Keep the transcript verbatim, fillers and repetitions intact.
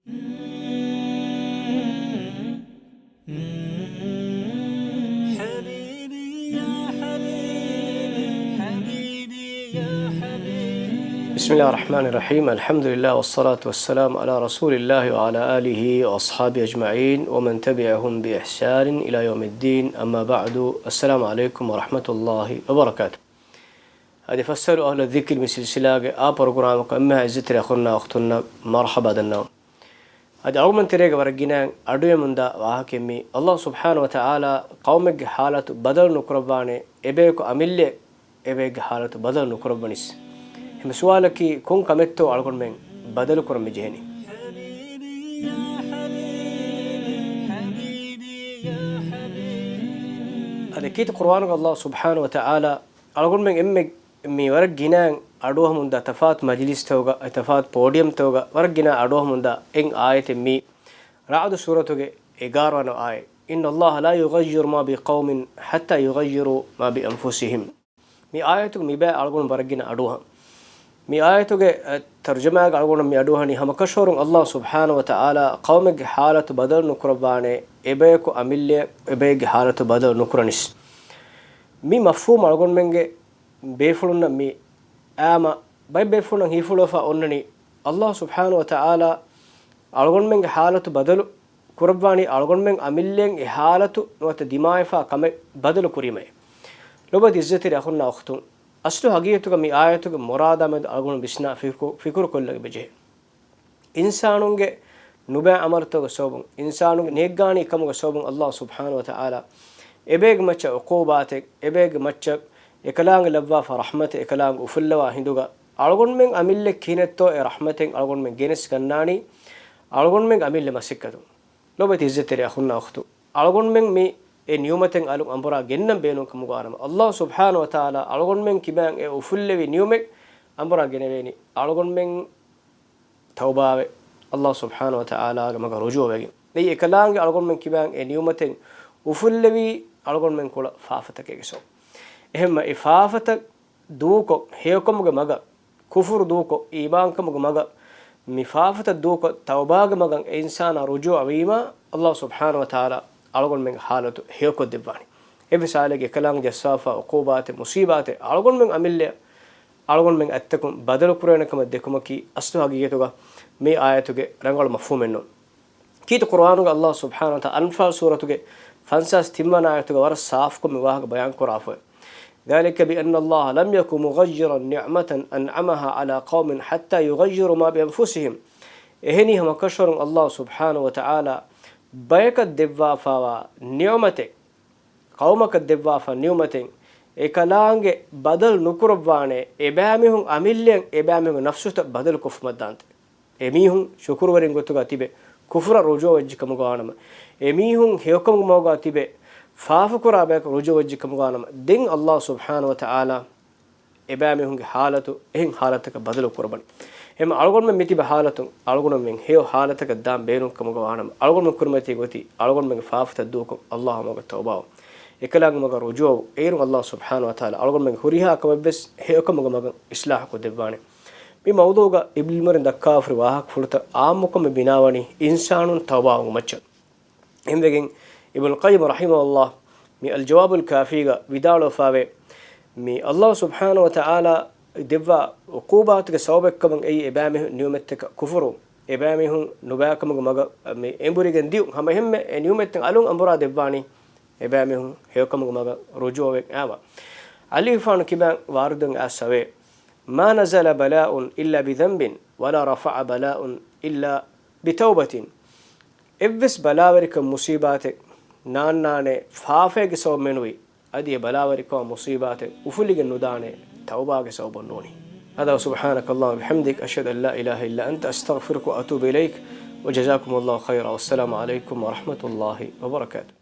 بسم الله الرحمن الرحيم. الحمد لله والصلاة والسلام على رسول الله وعلى آله وأصحابه أجمعين ومن تبعهم بإحسان إلى يوم الدين. أما بعد. السلام عليكم ورحمة الله وبركاته. އަދި فاسألوا أهل الذكر މި ސިލްސިލާގެ އާ ޕްރޮގްރާމަކަށް އެންމެހާ އިއްޒަތްތެރި އަޚުންނާ އުޚްތުންނަށް މަރްޙަބާ ދަންނަވަން. އަދި އަޅުގަނޑުމެން ތެރޭގަ ވަރަށް ގިނައިން އަޑުއެމުންދާ ވާހަކައެއް މީ، ﷲ ސުބްޙާނަހޫ ވަތަޢާލާ ޤައުމެއްގެ ޙާލަތު ބަދަލު ނުކުރައްވާނެ، އެބަޔަކު އަމިއްލައަށް އެބައެއްގެ ޙާލަތު ބަދަލު ނުކުރައްވަނީސް. އެހެން ސުވާލަކީ، ކޮން ކަމެއްތޯ އަޅުގަނޑުމެން ބަދަލު ކުރަން މި ޖެހެނީ؟ އަދި ކީރިތި ޤުރުއާނުގަ ﷲ ސުބްޙާނަހޫ ވަތަޢާލާ އަޅުގަނޑުމެން އެންމެ މި ވަރަށް ގިނައިން އަޑުއަހަމުންދާ ތަފާތު މަޖިލިސްތަކުގަ، ތަފާތު ޕޯޑިއަމްތަކުގަ ވަރަށް ގިނަ އަޑުއަހަމުންދާ އެއް އާޔަތެއް މީ، ރަޢުދު ސޫރަތުގެ އެގާރަ ވަނަ އާޔަތް. إن الله لا يغير ما بقوم حتى يغيروا ما بأنفسهم. މި އާޔަތުގަ މި ބައި އަޅުގަނޑު ވަރަށް ގިނަ އަޑުއަހަން. މި އާޔަތުގެ، އަ، ތަރުޖަމާގަ އަޅުގަނޑު މި އަޑުއަހަނީ ހަމަކަށަވަރުން ﷲ ސުބްޙާނަހޫ ވަތަޢާލާ ޤައުމެއްގެ ޙާލަތު ބަދަލު ނުކުރައްވާނެ، އެބަޔަކު އަމިއްލައަށް އެބައެއްގެ ޙާލަތު ބަދަލު ނުކުރަނީސް. މި މަފްހޫމު އަޅުގަނޑުމެންގެ ބޭފުޅުންނަށް މި އާމަ ބައެއް ބޭފުޅުންނަށް ހީފުޅުވެފަ އޮންނަނީ، ﷲ ސުބްޙާނަހޫ ވަތަޢާލާ އަޅުގަނޑުމެންގެ ޙާލަތު ބަދަލު ކުރައްވާނީ އަޅުގަނޑުމެން އަމިއްލައިން އެ ޙާލަތު ނުވަތަ ދިމާވެފާ ކަމެއް ބަދަލު ކުރީމައޭ. ލޮބުވެތި އިއްޒަތްތެރި އަޚުންނާ އުޚްތުން، އަސްލު ހަގީގަތުގަ މި އާޔަތުގެ މުރާދާ މެދު އަޅުގަނޑު ވިސްނާ ފިކު-، ފިކުރު ކޮށްލަން އެބަޖެހޭ. އިންސާނުންގެ ނުބައި ޢަމަލުތަކުގެ ސަބަބުން، އިންސާނުންގެ ނޭއްގާނީ ކަމުގެ ސަބަބުން ﷲ ސުބްޙާނަހޫ ވަތަޢާލާ އެބައެއްގެ މައްޗަށް ޢުޤޫބާތެއް، އެބައެއްގެ މައްޗަށް އެކަލާނގެ ލައްވާފަ ރަޙްމަތެއް އެކަލާނގެ އުފުއްލަވާ ހިނދުގަ، އަޅުގަނޑުމެން އަމިއްލައަށް ކިހިނެއްތޯ އެ ރަޙްމަތެއް އަޅުގަނޑުމެން ގެނެސް ގަންނާނީ، އަޅުގަނޑުމެން އަމިއްލަ މަސައްކަތުން. ލޮބުވެތި އިއްޒަތްތެރި އަޚުންނާ އުޚްތު، އަޅުގަނޑުމެން މި އެ ނިޢުމަތެއް އަލުން އަނބުރާ ގެންނަން ބޭނުން ކަމުގަ ވާނަމަ، ﷲ ސުބްޙާނަހޫ ވަތަޢާލާ އަޅުގަނޑުމެން ކިބައިން އެ އުފުއްލެވި ނިޢުމަތް އަނބުރާ ގެނެވޭނީ އަޅުގަނޑުމެން ތައުބާވެ، ﷲ ސުބްޙާނަހޫ ވަތަޢާލާގެ މަގަށް ރުޖޫޢަވެގެން. އެއީ އެކަލާނގެ އަޅުގަނޑުމެން ކިބައިން އެ ނިޢުމަތެއް އުފުއްލެވީ އަޅުގަނޑުމެން ކުޅަ ފާފަތަކެއްގެ ސަބަބުން. އެހެންމަ އެ ފާފަތައް ދޫކޮށް، ހެޔޮކަމުގެ މަގަށް، ކުފުރު ދޫކޮށް، އީމާންކަމުގެ މަގަށް، މި ފާފަތައް ދޫކޮށް، ތައުބާގެ މަގަށް އެ އިންސާނާ ރުޖޫޢަވީމާ، ﷲ ސުބްޙާނަހޫ ވަތަޢާލާ އަޅުގަނޑުމެންގެ ޙާލަތު ހެޔޮކޮށްދެއްވާނެ. އެއްވެސް ޙާލެއްގެ އެކަލާނގެ ޖައްސާފާ ޢުޤޫބާތެއް، މުޞީބާތެއް އަޅުގަނޑުމެން އަމިއްލައަށް އަޅުގަނޑުމެން އަތްތަކުން ބަދަލު ކުރޭނެ ކަމަށް ދެކުމަކީ އަސްލު ހަގީގަތުގަ މި އާޔަތުގެ ރަނގަޅު މަފްހޫމެއް ނޫން. ކީރިތި ޤުރުއާނުގަ ﷲ ސުބްޙާނަހޫ ވަތަޢާލާ އަންފާލް ސޫރަތުގެ ފަންސާސް ތިންވަނަ އާޔަތުގަ ވަރަށް ސާފުކޮށް މި ވާހަކަ ބަޔާން ކުރާފައި. ذلك بأن الله لم يك مغيرا نعمة أنعمها على قوم حتى يغيروا ما بأنفسهم. އެހެނީ ހަމަކަށަވަރުން ﷲ ސުބްޙާނަހޫ ވަތަޢާލާ ބަޔަކަށް ދެއްވާފާވާ ނިޢުމަތެއް، ޤައުމަކަށް ދެއްވާފާ ނިޢުމަތެއް އެކަލާނގެ ބަދަލު ނުކުރައްވާނެ، އެބައިމީހުން އަމިއްލައަށް އެބައިމީހުންގެ ނަފްސުތައް ބަދަލު ކޮށްފުމަށްދާންތެ. އެމީހުން ޝުކުރުވެރިން ގޮތުގަ ތިބެ، ކުފުރަށް ރުޖޫޢަވެއްޖެ ކަމުގަ ވާނަމަ، އެމީހުން ހެޔޮކަމުގެ މަގުގަ ތިބެ، ފާފަކުރާ ބަޔަކަށް ރުޖޫޢަވެއްޖެ ކަމުގަ ވާނަމަ، ދެން ﷲ ސުބްޙާނަހޫ ވަތަޢާލާ އެބައިމީހުންގެ ޙާލަތު އެހެން ޙާލަތަކަށް ބަދަލު ކުރައްވަނީ. އެހެން އަޅުގަނޑުމެން މިތިބި ޙާލަތުން އަޅުގަނޑުމެން ހެޔޮ ޙާލަތަކަށް ދާން ބޭނުން ކަމުގަ ވާނަމަ، އަޅުގަނޑުމެން ކުރިމަތީ ގޮތީ އަޅުގަނޑުމެންގެ ފާފަތައް ދޫކޮށް، ﷲ މަގަށް ތައުބާވުން. އެކަލާނގެ މަގަށް ރުޖޫޢަވުން. އޭރުން ﷲ ސުބްޙާނަހޫ ވަތަޢާލާ އަޅުގަނޑުމެންގެ ހުރިހާ ކަމެއްވެސް ހެޔޮކަމުގެ މަގަށް އިޞްލާޙު ކޮށްދެއްވާނެ. މި މައުޟޫޢުގަ އިބްނުލް މުންޒިރު ދައްކާފައި ވާހަކަފުޅުތައް ޢާއްމުކޮށް މި ބިނާވަނީ އިންސާނުން ތައުބާވުމުގެ މައްޗަށް. އެހެންވެގެން އިބްނުލް ޤައްޔިމް ރަޙިމަހުﷲ މި އަލްޖަވާބުލް ކާފީގަ ވިދާޅުވެފައިވޭ، މި ﷲ ސުބްޙާނަހޫ ވަތަޢާލާ ދެއްވާ ޢުޤޫބާތުގެ ސަބަބެއްކަމަށް އެއީ އެބައިމީހުން ނިޢުމަތްތަކަށް ކުފުރު، އެބައިމީހުން ނުބައިކަމުގެ މަގަށް މި އެނބުރިގެން ދިޔުން. ހަމައެހެންމެ އެ ނިޢުމަތްތައް އަލުން އަނބުރާ ދެއްވާނީ އެބައިމީހުން ހެޔޮކަމުގެ މަގަށް ރުޖޫޢަވެ އައިވާ. ޢަލީފާނު ކިބައިން ވާރިދުވެ އައިސްފައިވޭ، ما نزل بلاء إلا بذنب ولا رفع بلاء إلا بتوبة. އެއްވެސް ބަލާވެރިކަން މުޞީބާތެއް ނާންނާނެ ފާފައެއްގެ ސަބަބުންނެއްނުވި، އަދި އެ ބަލާވެރިކަމާ މުޞީބާތެއް އުފުލިގެން ނުދާނެ ތައުބާގެ ސަބަބުންނޫނީ. هذا وسبحانك اللهم وبحمدك أشهد أن لا إله إلا أنت أستغفرك وأتوب إليك وجزاكم الله خيرا والسلام عليكم ورحمة الله وبركاته.